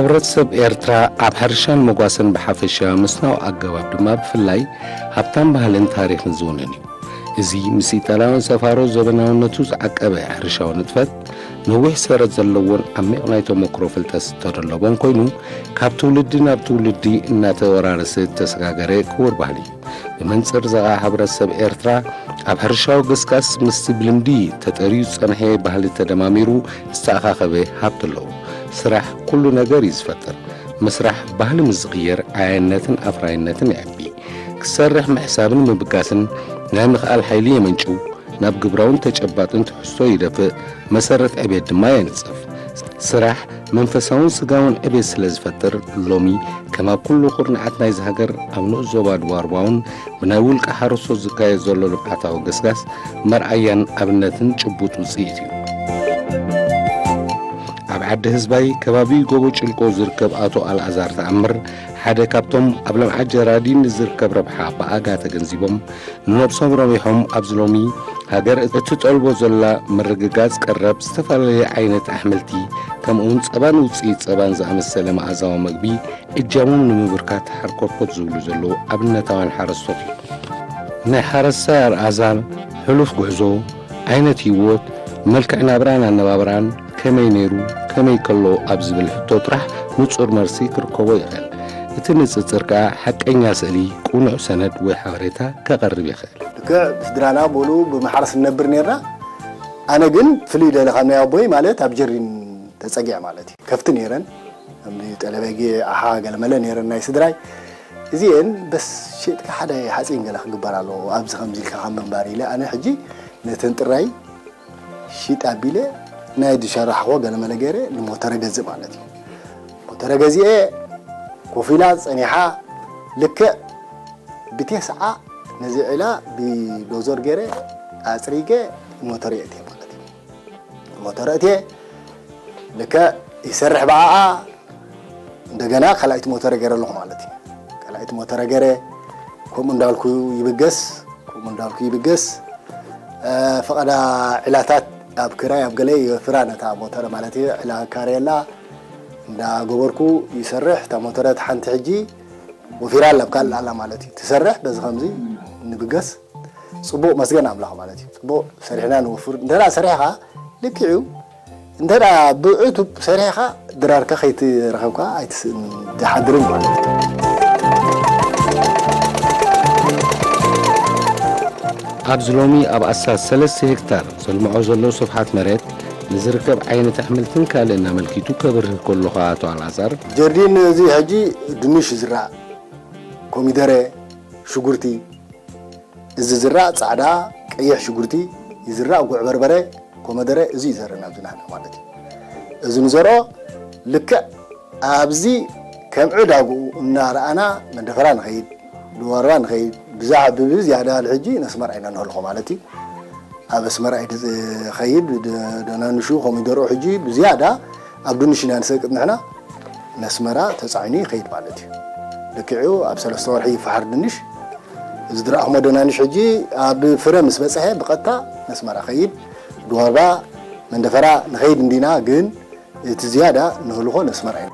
ሕብረተሰብ ኤርትራ ኣብ ሕርሻን መጓሰን ብሓፈሻ፣ ምስናው ኣገባብ ድማ ብፍላይ፣ ሃብታም ባህልን ታሪኽን ዝውንን እዩ። እዚ ምስ ኢጣልያውያን ሰፋሮ ዘበናውነቱ ዝዓቀበ ሕርሻዊ ንጥፈት፣ ነዊሕ ሰረት ዘለዎን ዓሚቕ ናይ ተመክሮ ፍልጠት ዝተደለቦን ኮይኑ፣ ካብ ትውልዲ ናብ ትውልዲ እናተወራረሰ ዝተሰጋገረ ክቡር ባህሊ እዩ። ብመንጽር እዚ ኸኣ ሕብረተሰብ ኤርትራ ኣብ ሕርሻዊ ገስጋስ ምስቲ ብልምዲ ተጠርዩ ዝጸንሐ ባህሊ ተደማሚሩ ዝተኣኻኸበ ሃብቲ ኣለዎ። ስራሕ ኩሉ ነገር እዩ ዝፈጥር። ምስራሕ ባህሊ ምስ ዝቕየር ዓያይነትን ኣፍራይነትን የዕቢ። ክሰርሕ ምሕሳብን ምብጋስን ናይ ምኽኣል ሓይሊ የመንጭው። ናብ ግብራውን ተጨባጥን ትሕዝቶ ይደፍእ፣ መሰረት ዕቤት ድማ የንጽፍ። ስራሕ መንፈሳውን ስጋውን ዕቤት ስለ ዝፈጥር፣ ሎሚ ከም ኣብ ኩሉ ኩርናዓት ናይዚ ሃገር፣ ኣብ ንኡስ ዞባ ደቡብ ኣርባውን ብናይ ውልቀ ሓረስቶት ዝካየድ ዘሎ ልምዓታዊ ገስጋስ መርኣያን ኣብነትን ጭቡጥ ውጽኢት እዩ። ኣብ ዓዲ ህዝባይ ከባቢ ጎቦ ጭልቆ ዝርከብ ኣቶ ኣልኣዛር ተኣምር ሓደ ካብቶም ኣብ ልምዓት ጀራዲን ንዝርከብ ረብሓ ብኣጋ ተገንዚቦም ንነብሶም ረቢሖም ኣብዚ ሎሚ ሃገር እትጠልቦ ዘላ ምርግጋጽ ቀረብ ዝተፈላለየ ዓይነት ኣሕምልቲ ከምኡውን ጸባን ውጽኢት ጸባን ዝኣመሰለ መኣዛዊ መግቢ እጃሞም ንምብርካት ሓርኮትኮት ዝብሉ ዘለዉ ኣብነታውያን ሓረስቶት እዮም። ናይ ሓረስታይ ኣልኣዛር ሕሉፍ ጉዕዞ፣ ዓይነት ህይወት፣ መልክዕ ናብራን ኣነባብራን ከመይ ነይሩ፣ ከመይ ከሎ ኣብ ዝብል ሕቶ ጥራሕ ንጹር መልሲ ክርከቦ ይኽእል። እቲ ንጽጽር ከኣ ሓቀኛ ስእሊ፣ ቅኑዕ ሰነድ ወይ ሓበሬታ ከቐርብ ይኽእል። ልክዕ ብስድራና ብሉ ብማሕረስ ንነብር ነርና። ኣነ ግን ፍልይ ደለ ካብ ናይ ኣቦይ ማለት ኣብ ጀሪን ተጸጊዐ ማለት እዩ። ከፍቲ ነይረን፣ ከምዚ ጠለበጊ፣ ኣሓ፣ ገለመለ ነይረን ናይ ስድራይ። እዚኤን በስ ሸጥካ ሓደ ሓፂን ገለ ክግበር ኣለዎ፣ ኣብዚ ከምዚ ኢልካ ካብ ምንባር ኢለ ኣነ ሕጂ ነተን ጥራይ ሽጥ ኣቢለ ናይ ዝሸራሕዎ ገለመለ ገይረ ንሞተረ ገዝእ ማለት እዩ። ሞተረ ገዚኤ ኮፍ ኢላ ጸኒሓ ልክዕ ብቴስዓ ነዚ ዒላ ብዶዘር ገይረ ኣጽሪገ ሞተር የእትየ ማለት እዩ። ሞተር እትየ ልክዕ ይሰርሕ ብኣኣ እንደገና ካልኣይቲ ሞተር ገይረ ኣለኹ ማለት እዩ። ካልኣይቲ ሞተር ገይረ ከምኡ እንዳልኩ ይብገስ፣ ከምኡ እንዳልኩ ይብገስ። እ፣ ፈቐዳ ዒላታት ኣብ ክራይ ኣብ ገለ ይወፍራ ነታ ሞተር ማለት እዩ። ዒላ ካሬላ እንዳገበርኩ ይሰርሕ። እታ ሞተረት ሓንቲ ሕጂ ወፊራ ኣላ፣ ኣብ ካልእ ኣላ ማለት እዩ። ትሰርሕ በዚ ከምዚ ንብገስ። ጽቡቕ መስገን ኣምላኽ ማለት እዩ። ጽቡቕ ሰሪሕና ንወፍር። እንተ ደኣ ሰሪሕኻ ልክዕ እዩ። እንተ ደኣ ብዕቱብ ሰሪሕኻ ድራርካ ከይትረኸብካ ኣይትስእን፣ ትሓድርን ማለት እዩ። ኣብዚ ሎሚ ኣብ ኣስታት ሰለስተ ሄክታር ዘልምዖ ዘሎ ስፍሓት መሬት ንዝርከብ ዓይነት ኣሕምልትን ካልእን ኣመልኪቱ ከብርህ ከሎ ኸኣ ኣቶ ኣልዓዛር፣ ጀርዲን እዚ ሕጂ ድንሽ ይዝራእ፣ ኮሚደረ፣ ሽጉርቲ፣ እዚ ዝራእ ጻዕዳ፣ ቀይሕ ሽጉርቲ ይዝራእ፣ ጉዕ በርበረ፣ ኮመደረ፣ እዚ እዩ ዘርእ ናብዚ ናህና ማለት እዩ። እዚ ንዘርኦ ልክዕ ኣብዚ ከም ዕዳግኡ እናረኣና መንደፈራ ንኸይድ፣ ድዋርባ ንኸይድ፣ ብዛዕ-፣ ብብዝያዳ ሕጂ ነስመራ ኢና ንህልኾ ማለት እዩ። ኣብ ኣስመራ እዩ ዝኸይድ፣ ደ-፣ ደናንሹ፣ ኮሚደሮ ሕጂ ብዝያዳ ኣብ ድንሽ ኢና ንሰቅጥ ንሕና። ነስመራ ተጻዒኑ ይኸይድ ማለት እዩ። ልክዕኡ ኣብ ሰለስተ ወርሒ ይፈሓር ድንሽ። እዚ ዝረኣኹሞ ደናንሽ ሕጂ ኣብ ፍረ ምስ በጽሐ ብቐጥታ ነስመራ ኸይድ። ድዋርባ መንደፈራ ንኸይድ እንዲና፣ ግን እቲ ዝያዳ ንህልኾ ነስመራ እዩ።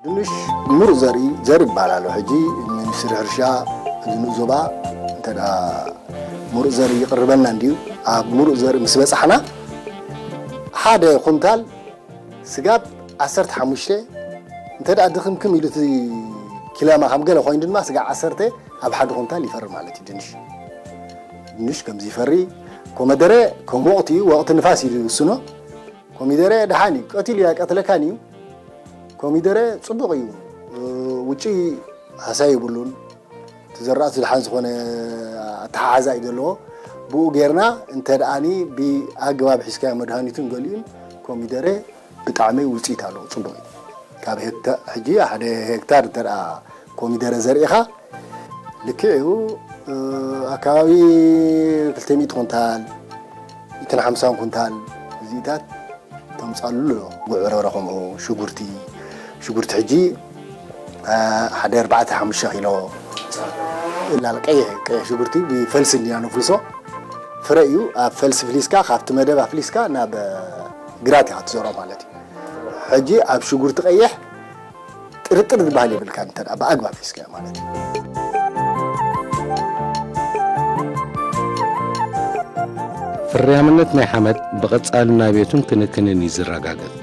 ድንሽ ምሩፅ ዘርኢ፣ ዘርኢ ይበሃል ኣሎ። ሕጂ ሚኒስትሪ ሕርሻ እዚ ንኡስ ዞባ እንተ ደኣ ምሩፅ ዘርኢ ይቕርበልና እንድዩ፣ ኣብ ምሩፅ ዘርኢ ምስ በጻሕና፣ ሓደ ኩንታል ስጋብ ዓሰርተ ሓሙሽተ፣ እንተ ደኣ ድኽምክም ኢሉ እቲ ኪላማ ከም ገለ ኮይኑ ድማ ስጋብ ዓሰርተ ኣብ ሓደ ኩንታል ይፈሪ ማለት እዩ ድንሽ። ድንሽ ከምዚ ይፈሪ፣ ኮመደረ ከም ወቕቲ እዩ፣ ወቕቲ ንፋስ እዩ ዝውስኖ። ኮሚደረ ደሓን እዩ፣ ቀቲሉ እዩ፣ ኣይቀትለካን እዩ። ኮሚደረ ጽቡቕ እዩ። እ፣ ውጪ ሃሳይ የብሉን። እቲ ዘራእቲ ደሓን ዝኾነ ኣተሓሕዛ እዩ ዘለዎ። ብኡ ጌርና እንተ ደኣኒ ብኣገባብ ሒዝካዮ መድሃኒቱን ገሊኡን ኮሚደረ ብጣዕሚ ውጽኢት ኣለዎ፣ ጽቡቕ እዩ። ካብ ሄክታ-፣ ሕጂ ሓደ ሄክታር እንተ ደኣ ኮሚደረ ዘሪእኻ ልክዕ እዩ፣ እ፣ ኣካባቢ ክልተ ሚእቲ ኩንታል፣ ሚእትን ሓምሳን ኩንታል እዚታት ተምጻሉ ኣሎ። ጉዕ በርበረ ከምኡ፣ ሽጉርቲ፣ ሽጉርቲ ሕጂ፣ እ፣ ሓደ ኣርባዕተ ሓሙሽተ ኪሎ እላል ቀይሕ፣ ቀይሕ ሽጉርቲ ብፈልሲ እንዲና ነፍልሶ። ፍረ እዩ። ኣብ ፈልሲ ፍሊስካ፣ ካብቲ መደብ ኣፍሊስካ ናብ ግራት ኢኻ ትዘሮ ማለት እዩ። ሕጂ ኣብ ሽጉርቲ ቀይሕ ጥርጥር ዝበሃል የብልካ፣ እንተ ደኣ ብኣግባብ ሒዝካዮ ማለት እዩ። ፍርያምነት ናይ ሓመድ ብቐጻሊ ናብየቱን ክንክንን እዩ ዝረጋገጽ።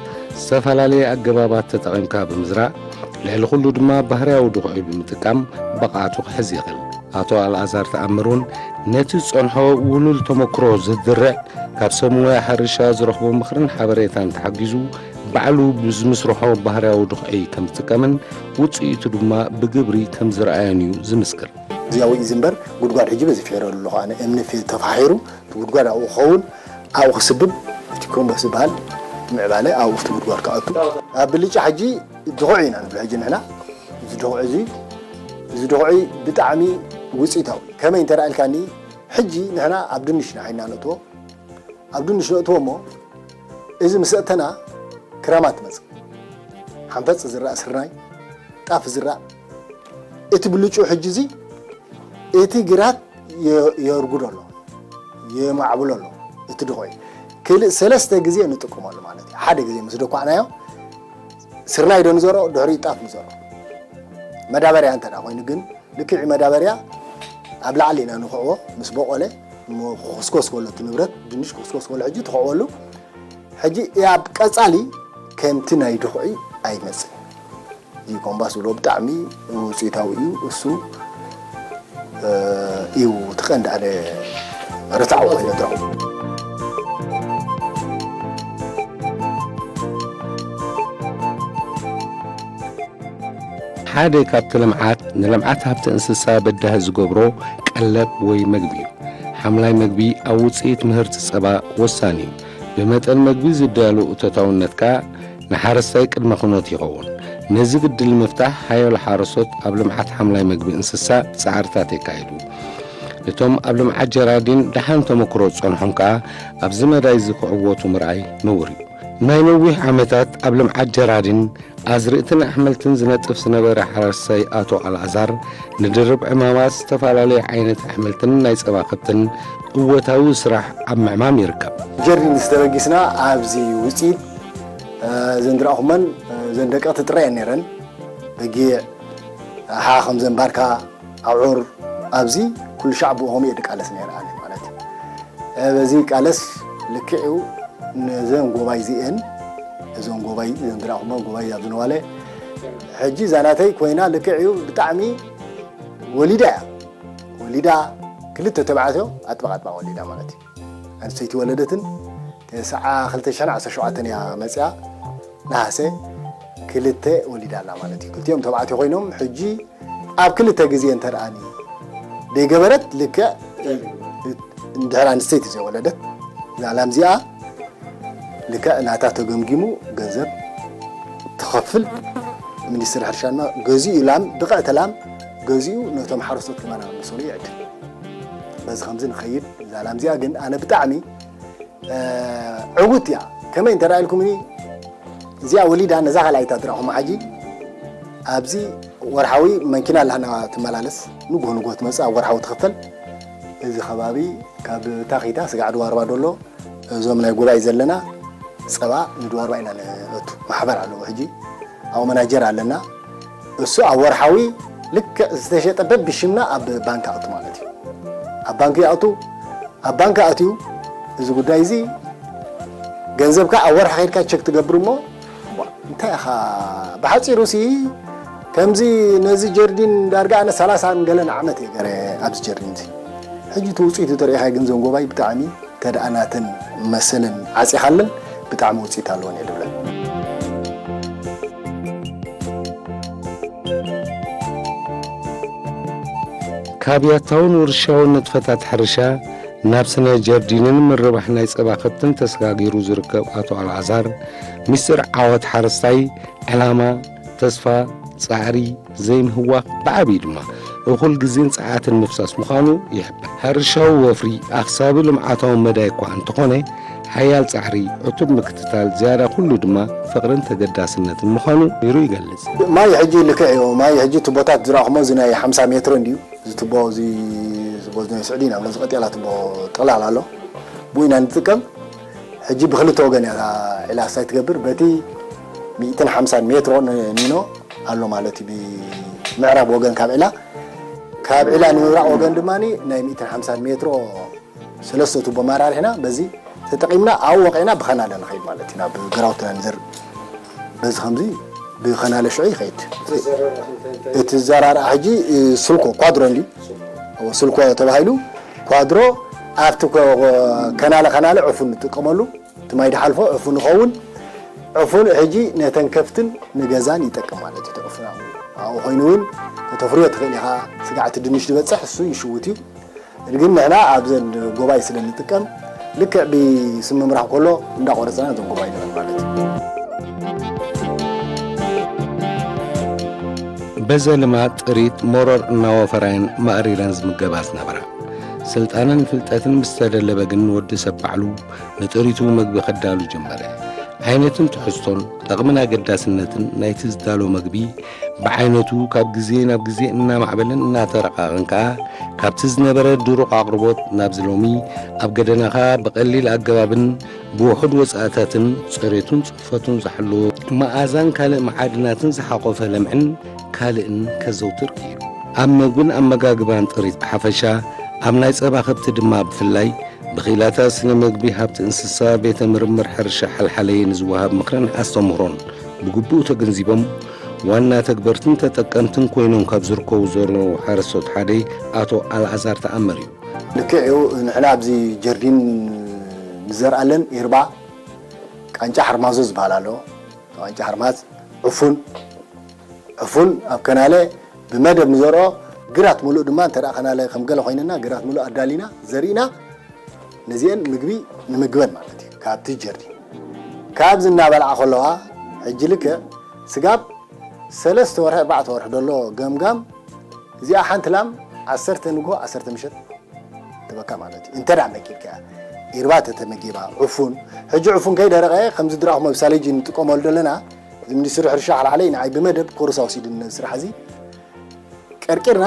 ዝተፈላለየ ኣገባባት ተጠቒምካ ብምዝራእ፣ ልዕሊ ኩሉ ድማ ባህርያዊ ድኹዒ ብምጥቃም ብቕዓቱ ክሕዝ ይኽእል። ኣቶ ኣልኣዛር ተኣምር እውን ነቲ ዝጸንሖ ውሉል ተመክሮ ዘድርዕ፣ ካብ ሰብ ሞያ ሕርሻ ዝረኽቦ ምኽርን ሓበሬታን ተሓጊዙ፣ ባዕሉ ብዝምስርሖ ባህርያዊ ድኹዒ ከም ዝጥቀምን ውጽኢቱ ድማ ብግብሪ ከም ዝረኣዮን እዩ ዝምስክር። እዚ ኣውኢ ዝንበር ጉድጓድ ሕጂ በዚ ፍሒረሉ ኣለኹ ኣነ። እምኒ ፊ- ተፋሒሩ እቲ ጉድጓድ ኣብኡ ክኸውን፣ ኣብኡ ክስብብ፣ እቲ ኮምቦስ ዝበሃል ምዕባለ ኣብኡ ኣብቲ ጉድጓድ ክኣቱ። ኣብ ብልጫ ሕጂ ድኹዒ ኢና ንብሎ ሕጂ ንሕና። እዚ ድኹዒ እዚ፣ እዚ ድኹዒ ብጣዕሚ ውፅኢታዊ። ከመይ እንተ ደኣ ኢልካኒ፣ ሕጂ ንሕና ኣብ ድንሽ ኢና ሓይና ነእትዎ። ኣብ ድንሽ ነእትዎ እሞ፣ እዚ ምስ ኣእተና ክረማት ትመጽእ። ሓንፈጽ ዝረኣ ስርናይ፣ ጣፍ ዝረኣ። እቲ ብልጭኡ ሕጂ እዚ፣ እቲ ግራት የ- የርጉዶ ኣሎ፣ የማዕብሎ ኣሎ። እቲ ድኾይ ክልእ ሰለስተ ግዜ ንጥቀመሉ ማለት እዩ። ሓደ ግዜ ምስ ደኳዕናዮ፣ ስርናይ ዶ ንዘርኦ፣ ድሕሪኡ ጣፍ ንዘርኦ። መዳበርያ እንተ ደኣ ኮይኑ ግን፣ ልክዕ መዳበርያ ኣብ ላዕሊ ኢና ንኹዕዎ፣ ምስ በቆለ፣ እሞ ክኹስኮስ ከሎ እቲ ንብረት፣ ድንሽ ክኹስኮስ ከሎ ሕጂ ትኹዕወሉ። ሕጂ ኣብ ቀጻሊ ከምቲ ናይ ድኹዒ ኣይመጽእ። እዚ ኮምባስ ዝብሎ ብጣዕሚ ውፅኢታዊ እዩ። እሱ፣ እ፣ እዩ እቲ ቀንዲ ሓደ ርትዓዊ ኮይኑ ትረኽቦ። ሓደ ካብቲ ልምዓት፣ ንልምዓት ሃብቲ እንስሳ በዳሂ ዝገብሮ ቀለብ ወይ መግቢ እዩ። ሓምላይ መግቢ ኣብ ውፅኢት ምህርቲ ፀባ ወሳኒ እዩ። ብመጠን መግቢ ዝዳሎ እቶታውነት ከኣ ንሓረስታይ ቅድመ ኩነት ይኸውን። ነዚ ግድል ንምፍታሕ ሓያሎ ሓረስቶት ኣብ ልምዓት ሓምላይ መግቢ እንስሳ ጻዕርታት የካይዱ። እቶም ኣብ ልምዓት ጀራዲን ደሓን ተመክሮ ዝጸንሖም ከኣ ኣብዚ መዳይ እዚ ክዕወቱ ምርኣይ ነውር እዩ። ናይ ነዊሕ ዓመታት ኣብ ልምዓት ጀራዲን ኣዝርእትን ኣሕምልትን ዝነጥፍ ዝነበረ ሓረስታይ ኣቶ ኣልኣዛር፣ ንድርብ ዕማማት ዝተፈላለዩ ዓይነት ኣሕምልትን ናይ ጸባ ከብትን እወታዊ ስራሕ ኣብ ምዕማም ይርከብ። ጀርዲን ዝተበጊስና ኣብዚ ውፅኢት፣ እ፣ እዘን ዝረኣኹመን፣ እ፣ እዘን ደቀቕቲ ጥራይ እየን ነይረን። በጊዕ፣ ኣሓ፣ ከምዘን ባርካ፣ ኣውዑር፣ ኣብዚ ኩሉ ሻዕ ብኡ ከምኡ እየ ድቃለስ ነይረ ኣነ ማለት እዩ። እ፣ በዚ ቃለስ ልክዕ እዩ። ነዘን ጎባይ እዚኤን፣ እዞን ጎባይ፣ እዘን ዝረኣኹመን ጎባይ ኣብ ዝነዋለ፣ ሕጂ እዛ ናተይ ኮይና ልክዕ እዩ ብጣዕሚ ወሊዳ እያ። ወሊዳ ክልተ ተባዕትዮ ኣጥባቕ ኣጥባቕ ወሊዳ ማለት እዩ። ኣንስተይቲ ወለደትን ተስዓ ክልተ ሽሕን ዓሰርተ ሸውዓተን እያ መፅያ። ነሃሰ ክልተ ወሊዳ ኣላ ማለት እዩ። ክልቲኦም ተባዕትዮ ኮይኖም ሕጂ ኣብ ክልተ ግዜ እንተ ደኣኒ ደይገበረት ልክዕ እንድሕር ኣንስተይቲ ዘይወለደት እዛ ላም እዚኣ ልክዕ ናታ ተገምጊሙ ገንዘብ ትኸፍል። ሚኒስትሪ ሕርሻ ድማ ገዚኡ ላም፣ ብቕዕቲ ላም ገዚኡ ነቶም ሓረስቶት ከማና መሰሉ ይዕድል። በዚ ከምዚ ንኸይድ፣ እዛ ላም እዚኣ ግን ኣነ ብጣዕሚ፣ እ፣ ዕውት እያ። ከመይ እንተ ደኣ ኢልኩምኒ፣ እዚኣ ወሊዳ ነዛ ካልኣይታ ድራኹማ ሕጂ ኣብዚ ወርሓዊ መንኪና ኣላህና ትመላለስ፣ ንግሆ ንግሆ ትመጽእ፣ ኣብ ወርሓዊ ትኽፈል። እዚ ከባቢ ካብ ታኺታ ስጋዕ ድዋርባ ደሎ፣ እዞም ናይ ጉባኤ ዘለና ጸባ ንድዋርባ ኢና ንእቱ። ማሕበር ኣለዎ ሕጂ፣ ኣብኡ መናጀር ኣለና። እሱ ኣብ ወርሓዊ ልክዕ ዝተሸጠ በብሽምና ኣብ ባንክ ኣእቱ ማለት እዩ። ኣብ ባንክ ይኣቱ። ኣብ ባንክ ኣእትዩ፣ እዚ ጉዳይ እዚ ገንዘብካ ኣብ ወርሒ ከይድካ ቸክ ትገብር እሞ፣ እንታይ ኢኻ፣ ብሓጺሩ ሲ ከምዚ ነዚ ጀርዲን ዳርጋ ኣነ ሰላሳ ገለን ዓመት እየ ገረ ኣብዚ ጀርዲን እዚ። ሕጂ እቲ ውጽኢቱ ተሪኢኻ ግን ዘንጎባይ ብጣዕሚ ተደኣናትን መሰልን ዓጺኻለን ብጣዕሚ ውጽኢት ኣለወን እየ ድብለን። ካብ ያታውን ውርሻውን ንጥፈታት ሕርሻ ናብ ስነ ጀርዲንን ምርባሕ ናይ ጸባ ከብትን ተሰጋጊሩ ዝርከብ ኣቶ ኣልዓዛር፣ ሚስጥር ዓወት ሓረስታይ ዕላማ፣ ተስፋ፣ ጻዕሪ፣ ዘይምህዋኽ፣ ብዓብዪ ድማ እኹል ግዜን ጸዓትን ምፍሳስ ምዃኑ ይሕብር። ሕርሻዊ ወፍሪ ኣኽሳቢ ልምዓታዊ መዳይ እኳ እንተኾነ፣ ሓያል ጻዕሪ፣ ዕቱብ ምክትታል፣ ዝያዳ ኩሉ ድማ ፍቕርን ተገዳስነትን ምዃኑ ቢሩ ይገልጽ። ማይ ሕጂ ልክዕ እዩ። ማይ ሕጂ ቱቦታት ዝረኣኹሞ እዚ ናይ ሓምሳ ሜትሮ እንድዩ። እዚ ቱቦ እዚ፣ እዚ ቱቦ እዚ ናይ ስዑዲ ኢና ንብሎ፣ እዚ ቀጤላ ቱቦ ጥቕላል ኣሎ። ብኡ ኢና ንጥቀም። ሕጂ ብክልተ ወገን እያ እታ ዒላ ሳይ ትገብር። በቲ ሚእትን ሓምሳን ሜትሮ ን-፣ ኒኖ ኣሎ ማለት እዩ። ብምዕራብ ወገን ካብ ዒላ፣ ካብ ዒላ ንምብራቕ ወገን ድማ ናይ ሚእትን ሓምሳን ሜትሮ ሰለስተ ቱቦ ማራርሕና በዚ ተጠቒምና ኣብኡ ወቒዕና ብኸናለ ንኸይድ ማለት እዩ። ናብ ግራውትና ንዘርእ። በዚ ከምዚ ብኸናለ ሽዑ ይኸይድ። እቲ ዘራርኣ ሕጂ፣ እ፣ ስልኮ ኳድሮ እንዲ፣ እዎ፣ ስልኮ ተባሂሉ ኳድሮ ኣብቲ ኮ-፣ ከናለ፣ ከናለ ዕፉን ንጥቀመሉ። እቲ ማይ ድሓልፎ ዕፉን ይኸውን። ዕፉን ሕጂ ነተን ከፍትን ንገዛን ይጠቅም ማለት እዩ። እቲ ዕፉን ኣብኡ፣ ኣብኡ ኮይኑ እውን ከተፍርዮ ትኽእል ኢኻ። ስጋዕ እቲ ድንሽ ዝበጽሕ እሱ ይሽውት እዩ። ግን ንሕና ኣብዘን ጎባይ ስለ ንጥቀም ልክዕ ብስም ምምራሕ ከሎ እንዳቆረጽና ነቶም ጎባይ ንበል ማለት እዩ። በዘ ልማድ ጥሪት መሮር እናወፈራየን ማእሪረን ዝምገባ ዝነበራ። ስልጣንን ፍልጠትን ምስ ተደለበ ግን ንወዲ ሰብ ባዕሉ ንጥሪቱ መግቢ ከዳሉ ጀመረ። ዓይነትን ትሕዝቶን፣ ጠቕምን ኣገዳስነትን ናይቲ ዝዳሎ መግቢ ብዓይነቱ ካብ ግዜ ናብ ግዜ እናማዕበለን እናተረቓቐን ከኣ፣ ካብቲ ዝነበረ ድሩቕ ኣቕርቦት ናብዚ ሎሚ ኣብ ገደናኻ ብቐሊል ኣገባብን ብውሑድ ወጻእታትን ጽሬቱን ጽፈቱን ዝሓለወ፣ መኣዛን ካልእ መዓድናትን ዝሓቖፈ ለምዕን ካልእን ከዘውትር ክኢሉ። ኣብ መግብን ኣመጋግባን ጥሪት ብሓፈሻ፣ ኣብ ናይ ጸባ ከብቲ ድማ ብፍላይ፣ ብኽኢላታት ስነ መግቢ ሃብቲ እንስሳ ቤተ ምርምር ሕርሻ ሓልሓለየ ንዝወሃብ ምኽርን ኣስተምህሮን ብግቡእ ተገንዚቦም፣ ዋና ተግበርትን ተጠቀምትን ኮይኖም ካብ ዝርከቡ ዘለዉ ሓረስቶት ሓደ ኣቶ ኣልዓዛር ተኣምር እዩ። ልክዕ እዩ። ንሕና ኣብዚ ጀርዲን ንዘርኣለን ኢርባ ቃንጫ ሓርማዞ ዝበሃል ኣሎ። ቃንጫ ሓርማዝ፣ ዕፉን፣ ዕፉን ኣብ ከናለ ብመደብ ንዘርኦ፣ ግራት ምሉእ ድማ እንተ ደኣ ከናለ ከም ገለ ኮይንና፣ ግራት ምሉእ ኣዳሊና፣ ዘሪእና፣ ነዚአን ምግቢ ንምግበን ማለት እዩ። ካብቲ ጀርዲን። ካብዚ እናበልዓ ከለዋ፣ ሕጂ ልክዕ ስጋብ ሰለስተ ወርሒ፣ ኣርባዕተ ወርሒ ደሎ ገምጋም፣ እዚኣ ሓንቲ ላም ዓሰርተ ንግሆ፣ ዓሰርተ ምሸት ትበካ ማለት እዩ። እንተ ደኣ መጊብካ፣ ኢርባ ተተመጊባ፣ ዕፉን፣ ሕጂ ዕፉን ከይደረቐ፣ ከምዚ ድራኹም ኣብ ሳሌጅ እንጥቀመሉ ዘለና፣ እዚ ሚኒስትሪ ሕርሻ ሓልሓለይ ንዓይ ብመደብ ኮርስ ወሲድኒ ነዚ ስራሕ እዚ። ቀርቂርና፣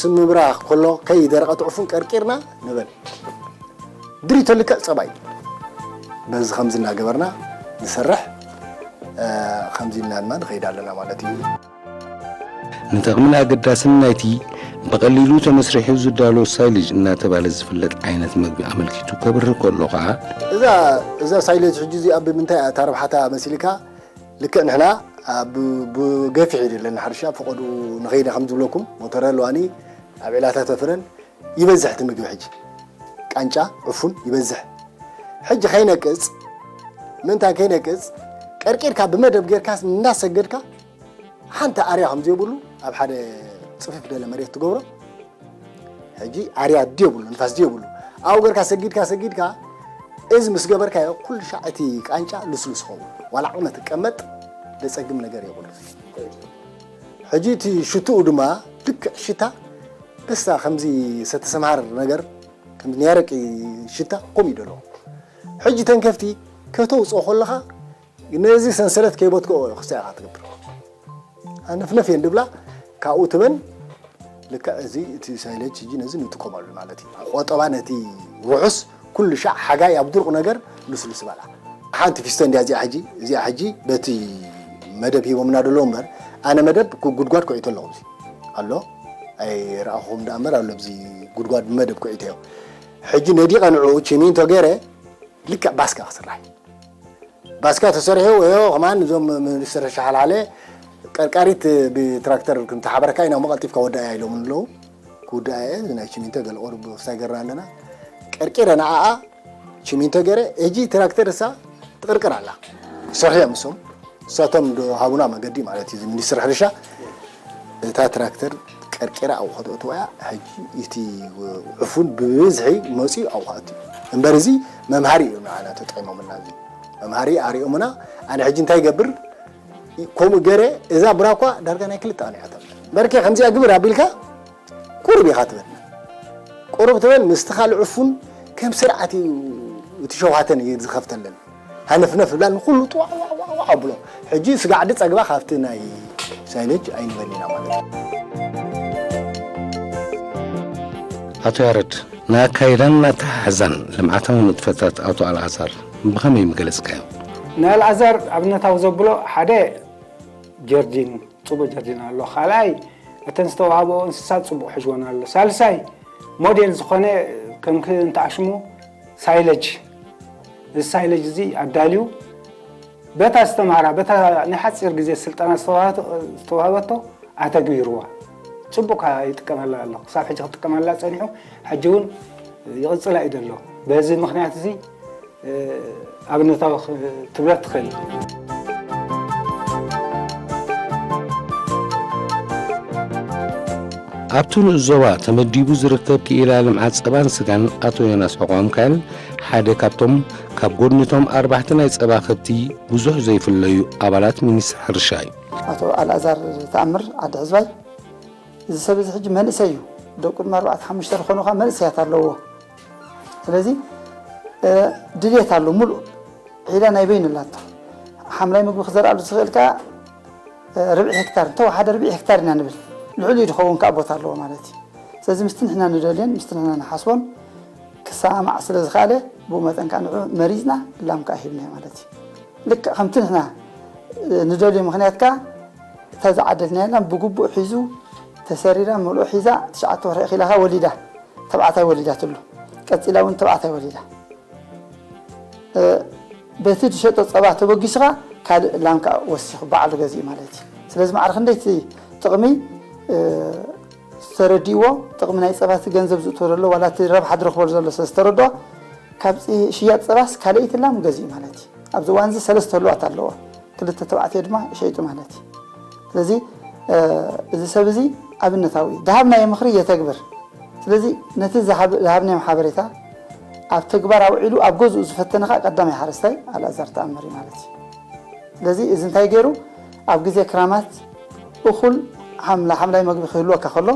ስምብራ ከሎ ከይደረቐ እቲ ዕፉን ቀርቂርና ንበል። ድሪቶ ልክዕ ጸባ እዩ። በዚ ከምዚ እናገበርና ንሰርሕ፣ እ፣ ከምዚ ኢልና ድማ ንኸይድ ኣለና ማለት እዩ። ንጠቕምን ኣገዳስን ናይቲ ብቐሊሉ ተመስሪሑ ዝዳሎ ሳይለጅ እናተባህለ ዝፍለጥ ዓይነት መግቢ ኣመልኪቱ ከብርህ ከሎ ኸኣ፣ እዛ፣ እዛ ሳይለጅ ሕጂ እዚኣ ብምንታይ እያ እታ ረብሓታ መሲልካ? ልክዕ ንሕና ኣብ፣ ብ-፣ ብገፊሕ እዩ ዘለና ሕርሻ፣ ፈቐድኡ ንኸይደ ከም ዝብለኩም፣ ሞተረ ኣለዋኒ፣ ኣብ ዒላታት ተፍረን፣ ይበዝሕ እቲ ምግቢ ሕጂ። ቃንጫ፣ ዕፉን ይበዝሕ። ሕጂ ከይነቅጽ፣ ምእንታን ከይነቅጽ፣ ቀርቂርካ ብመደብ ጌርካ እናሰገድካ፣ ሓንቲ ኣርያ ከም ዘይብሉ ኣብ ሓደ ጽፍፍ ደለ መሬት ትገብሮ። ሕጂ ኣርያ ድዮ ብሉ፣ ንፋስ ድዮ ብሉ። ኣብኡ ጌርካ ሰጊድካ፣ ሰጊድካ፣ እዚ ምስ ገበርካዮ፣ ኩሉ ሻዕ እቲ ቃንጫ ልስሉስ ይኸውን። ዋላ ዓቕመ ትቀመጥ፣ ደጸግም ነገር የብሉ። ሕጂ እቲ ሽትኡ ድማ ልክዕ ሽታ፣ በስታ ከምዚ ሰተሰምሃር ነገር፣ ከምዚ ናይ ኣረቂ ሽታ፣ ከምኡ እዩ ደሎ። ሕጂ ተን ከፍቲ ከተውፅኦ ከለኻ፣ ነዚ ሰንሰለት ከይበትክኦ ክስታ ኢኻ ትገብር። ኣነፍነፍ እየን ድብላ፣ ካብኡ ትበን፣ ልክዕ እዚ እቲ ሳይለጅ ሕጂ ነዚ ንጥቀመሉ ማለት እዩ። ቆጠባ ነቲ ውሑስ ኩሉ ሻዕ ሓጋይ ኣብ ድርቕ ነገር ልስሉስ በላ። ሓንቲ ፊስቶ እንዲያ እዚኣ ሕጂ፣ እዚኣ ሕጂ በቲ መደብ ሂቦምና ደለዉ እምበር፣ ኣነ መደብ ኩ-፣ ጉድጓድ ኩዒቶ ኣለኹ። እዚ ኣሎ፣ ኣይረኣኹኹም ደኣ እምበር ኣሎ፣ ኣብዚ ጉድጓድ ብመደብ ኩዒተዮ። ሕጂ ነዲቐ ንዕኡ ቺሚንቶ ገይረ ልክዕ ባስካ ክስራሕ እዩ። ባስካ ተሰሪሑ ወዮ ከማን እዞም ሚኒስትር ሸሓልሓለ ቀርቃሪት ብትራክተር ክንተሓበረካ ኢና እሞ ቀልጢፍካ ወዳእያ ኢሎም ኣለዉ። ክውዳእ እየ፣ እዚ ናይ ቺሚንቶ ገለ ቁሩብ ክሳይ ገርና ኣለና። ቀርቂረ ንዓኣ ቺሚንቶ ገይረ፣ ሕጂ ትራክተር እሳ ትቅርቅር ኣላ። ይሰርሑ እዮም እሶም። እሳቶም ዶ ሃቡና መገዲ ማለት እዩ፣ እዚ ሚኒስትር ሕርሻ። እታ ትራክተር ቀርቂራ ኣብኡ ከተእትዋ እያ። ሕጂ እቲ ዕፉን ብብዝሒ መፂኡ ኣብኡ ከኣቱ እዩ። እምበር እዚ መምሃሪ እዩ ንዓና ተጠቂሞምና። እዚ መምሃሪ ኣሪኦምና። ኣነ ሕጂ እንታይ ይገብር? ከምኡ ገይረ እዛ ብራኳ ዳርጋ ናይ ክልተ ኣንያ እያ ተብለ። በርከ ከምዚኣ ግብር ኣቢልካ ቁሩብ ኢኻ ትበል። ቁሩብ ትበል ምስቲ ካልእ ዕፉን ከም ስርዓት እዩ እቲ ሸውሃተን እዩ ዝኸፍተለን። ሃነፍነፍ ብላ ንኹሉ ጥዋዕ ዋዕ ዋዕ ዋዕ ኣብሎ። ሕጂ ስጋዕ ድጸግባ ካብቲ ናይ ሳይለጅ ኣይንበል ኢና ማለት እዩ። ኣቶ ያረድ፣ ንኣካይዳን ኣተሓሕዛን ልምዓታዊ ንጥፈታት ኣቶ ኣልኣዛር ብኸመይ ምገለጽካዮ? ንኣልኣዛር ኣብነታዊ ዘብሎ ሓደ ጀርዲን፣ ጽቡቕ ጀርዲን ኣሎ። ካልኣይ እተን ዝተዋህበኦ እንስሳት ጽቡቕ ሕዝወን ኣሎ። ሳልሳይ ሞዴል ዝኾነ ከም ክእንተ ኣሽሙ ሳይለጅ፣ እዚ ሳይለጅ እዚ ኣዳልዩ በታ ዝተምሃራ በታ ናይ ሓፂር ግዜ ስልጠና ዝተዋህበቶ ኣተግቢርዋ። ፅቡቅ ይጥቀመላ ኣሎ። ክሳብ ሕጂ ክጥቀመላ ፀኒሑ፣ ሕጂ እውን ይቕፅላ እዩ ዘሎ። በዚ ምክንያት እዚ ኣብነታዊ ክትብሎ ትኽእል። ኣብቲ ንኡስ ዞባ ተመዲቡ ዝርከብ ክኢላ ልምዓት ጸባን ስጋን ኣቶ ዮናስ ዑቕባሚካኤል ሓደ ካብቶም ካብ ጎድኒቶም ኣርባሕቲ ናይ ጸባ ከብቲ ብዙሕ ዘይፍለዩ ኣባላት ሚኒስትሪ ሕርሻ እዩ። ኣቶ ኣልኣዛር ተኣምር ዓዲ ሕዝባይ፣ እዚ ሰብ እዚ ሕጂ መንእሰይ እዩ። ደቁ ድማ ኣርባዕተ ሓሙሽተ ዝኾኑ ኸዓ መንእሰያት ኣለዎ። ስለዚ ድልየት ኣሎ፣ ሙሉእ ዒላ ናይ በይኑ ኣላቶ። ሓምላይ ምግቢ ክዘርኣሉ ዝኽእል ከኣ ርብዒ ሄክታር፣ እንተወሓደ ርብዒ ሄክታር ኢና ንብል። ልዕሊኡ ዝኸውን ከኣ ቦታ ኣለዎ ማለት እዩ። ስለዚ ምስቲ ንሕና ንደልዮን ምስቲ ንሕና ንሓስቦን ክሰማማዕ ስለ ዝኸኣለ፣ ብኡ መጠን ከኣ ንዑ መሪጽና፣ ላም ከኣ ሂብናዮ ማለት እዩ። ልክዕ ከምቲ ንሕና ንደልዮ ምኽንያት ከኣ እታ ዝዓደልናያ ላም ብግቡእ ሒዙ ተሰሪራ፣ ምልኦ ሒዛ፣ ትሽዓተ ወርሒ ኣኺላ ከኣ ወሊዳ፣ ተባዕታይ ወሊዳትሉ። ቀጺላ እውን ተባዕታይ ወሊዳ። በቲ ዝሸጦ ጸባ ተበጊሱ ኸኣ ካልእ ላም ከኣ ወሲኹ ባዕሉ ገዚኡ ማለት እዩ። ስለዚ ማዕረ ክንደይ እቲ ጥቕሚ ዝተረዲእዎ፣ ጥቕሚ ናይ ጸባ እቲ ገንዘብ ዝእትዎ ዘሎ ዋላ እቲ ረብሓ ዝረኽበሉ ዘሎ ስለ ዝተረድኦ፣ ካብ ሽያጥ ጸባስ ካልኣይቲ ላም ገዚኡ ማለት እዩ። ኣብዚ እዋን እዚ ሰለስተ ህሉዋት ኣለዎ፣ ክልተ ተባዕትዮ ድማ ሸይጡ ማለት እዩ። ስለዚ እዚ ሰብ እዚ ኣብነታዊ እዩ። ዝሃብናዮ ምኽሪ የተግብር። ስለዚ ነቲ ዝሃብናዮም ሓበሬታ ኣብ ተግባር ኣውዒሉ ኣብ ገዝኡ ዝፈተነ ኸኣ ቀዳማይ ሓረስታይ ኣልኣዛር ተኣምር እዩ ማለት እዩ። ስለዚ እዚ እንታይ ገይሩ፣ ኣብ ግዜ ክራማት እኹል ሓምላ ሓምላይ መግቢ ክህልወካ ከሎ፣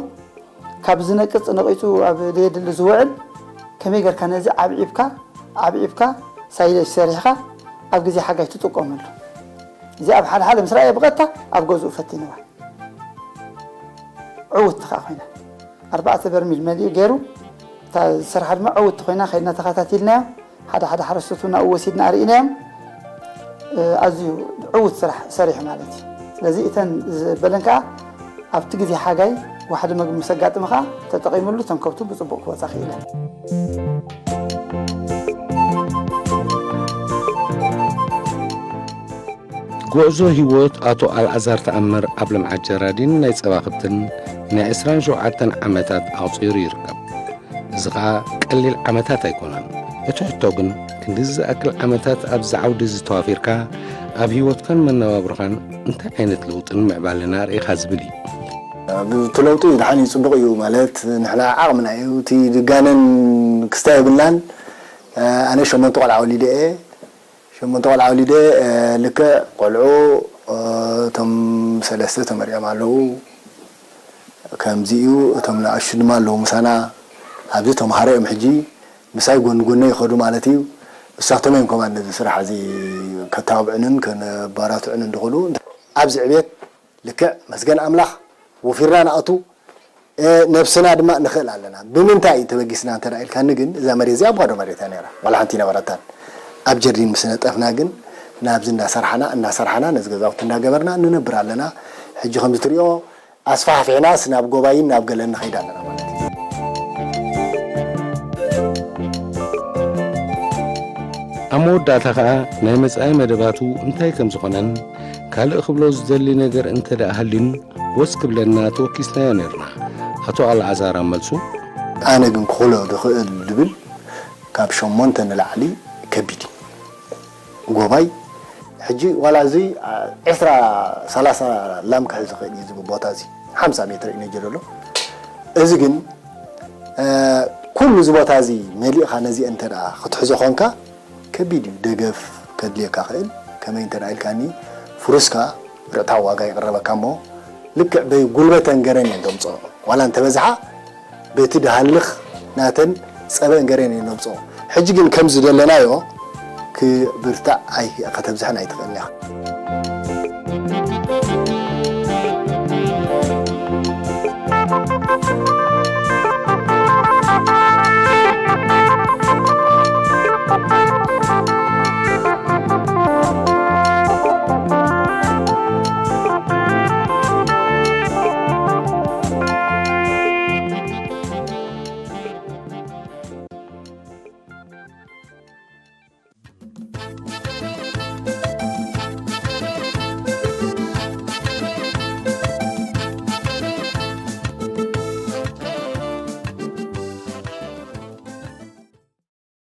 ካብ ዝነቅጽ ነቒጹ ኣብ ዘየድሊ ዝውዕል ከመይ ጌርካ ነዚ ዓብዒብካ ዓብዒብካ ሳይለጅ ሰሪሕኻ ኣብ ግዜ ሓጋይ ትጥቀመሉ። እዚ ኣብ ሓልሓለ ምስ ረኣየ ብቐጥታ ኣብ ገዝኡ ፈቲንዋ። ዕውቲ ኸዓ ኮይና ኣርባዕተ በርሚል መሊኡ ገይሩ፣ እታ ዝሰርሓ ድማ ዕውቲ ኮይና ከይድና ተኸታቲልናዮ። ሓደ ሓደ ሓረስቶት እውን ኣብኡ ወሲድና ኣርኢናዮም። ኣዝዩ ዕውት ስራሕ ሰሪሑ ማለት እዩ። ስለዚ እተን ዝበለን ከዓ ኣብቲ ግዜ ሓጋይ ዋሕዲ መግቢ ምስ ኣጋጥመ ከዓ ተጠቒምሉ እተን ከብቱ ብፅቡቕ ክወፃ ክኢለን። ጉዕዞ ህይወት ኣቶ ኣልኣዛር ተኣምር ኣብ ልምዓት ጀራዲን ናይ ጸባ ከብትን ናይ ዕስራን ሸውዓተን ዓመታት ኣቑጺሩ ይርከብ። እዚ ኸኣ ቀሊል ዓመታት ኣይኮነን። እቲ ሕቶ ግን ክንድዚ ዝኣክል ዓመታት ኣብዚ ዓውዲ እዚ ተዋፊርካ ኣብ ህይወትካን መነባብሮኻን እንታይ ዓይነት ለውጥን ምዕባለን ኣርእኻ ዝብል እዩ። እቲ ለውጢ ድሓን እዩ፣ ጽቡቕ እዩ። ማለት ንሕና ዓቕምና እዩ፣ እቲ ድጋነን ክስታይ የብልናን። ኣነ ሸሞንተ ቆልዓ ወሊደ እየ። ሸሞንተ ቆልዓ ወሊደ፣ ልክዕ ቆልዑ እቶም ሰለስተ ተመሪዖም ኣለዉ። ከምዚ እዩ፣ እቶም ንኣሽቱ ድማ ኣለዉ ምሳና። ኣብዚ ተምሃሮ እዮም ሕጂ ምሳይ ጎኒ ጎነይ ይኸዱ ማለት እዩ። እሳቶም እዮም ከማን ነዚ ስራሕ እዚ ከተባብዑንን ከነባራትዑንን ዝኽእሉ። ኣብዚ ዕብየት ልክዕ መስገን ኣምላኽ ወፊርና ንኣቱ፣ ነብስና ድማ ንኽእል ኣለና። ብምንታይ እዩ ተበጊስና እንተ ኢልካኒ ግን እዛ መሬት እዚኣ ባዶ መሬት እያ ነይራ፣ ዋላ ሓንቲ ኣይነበረታን። ኣብ ጀርዲን ምስ ነጠፍና ግን ናብዚ እናሰርሓና እናሰርሓና ነዚ ገዛውቲ እናገበርና ንነብር ኣለና። ሕጂ ከምዚ ትሪኦ ኣስፋሕፊሕናስ ናብ ጎባይን ናብ ገለን ንኸይድ ኣለና ማለት እዩ። ኣብ መወዳእታ ኸኣ ናይ መጻኢ መደባቱ እንታይ ከም ዝኾነን ካልእ ክብሎ ዝደሊ ነገር እንተ ደኣ ሃልዩን ወስ ክብለና ተወኪስናዮ ነርና። ኣቶ ኣልዓዛር ኣብ መልሱ፣ ኣነ ግን ክኽሎ ዝኽእል ዝብል ካብ ሸሞንተ ንላዕሊ ከቢድ እዩ። ጎባይ ሕጂ ዋላ እዚ ዕስራ ሰላሳ ላም ክሕዝ ይኽእል እዩ ዝብል ቦታ እዚ ሓምሳ ሜትር እዩ ነጀር ዘሎ። እዚ ግን ኩሉ እዚ ቦታ እዚ መሊእኻ ነዚአን እንተ ደኣ ክትሕዞ ኾንካ ከቢድ እዩ። ደገፍ ከድልየካ ኽእል። ከመይ እንተ ደኣ ኢልካኒ ፍሩስካ ርዕታዊ ዋጋ ይቕረበካ እሞ ልክዕ በይ ጉልበተን ገረን እየን ዘምፅኦ። ዋላ እንተበዝሓ በቲ ድሃልኽ ናተን ፀበን ገረን እየን ዘምፅኦ። ሕጂ ግን ከምዚ ዘለናዮ ክብርታዕ ኣይ ከተብዝሐን ኣይትኽእልን ኢኻ።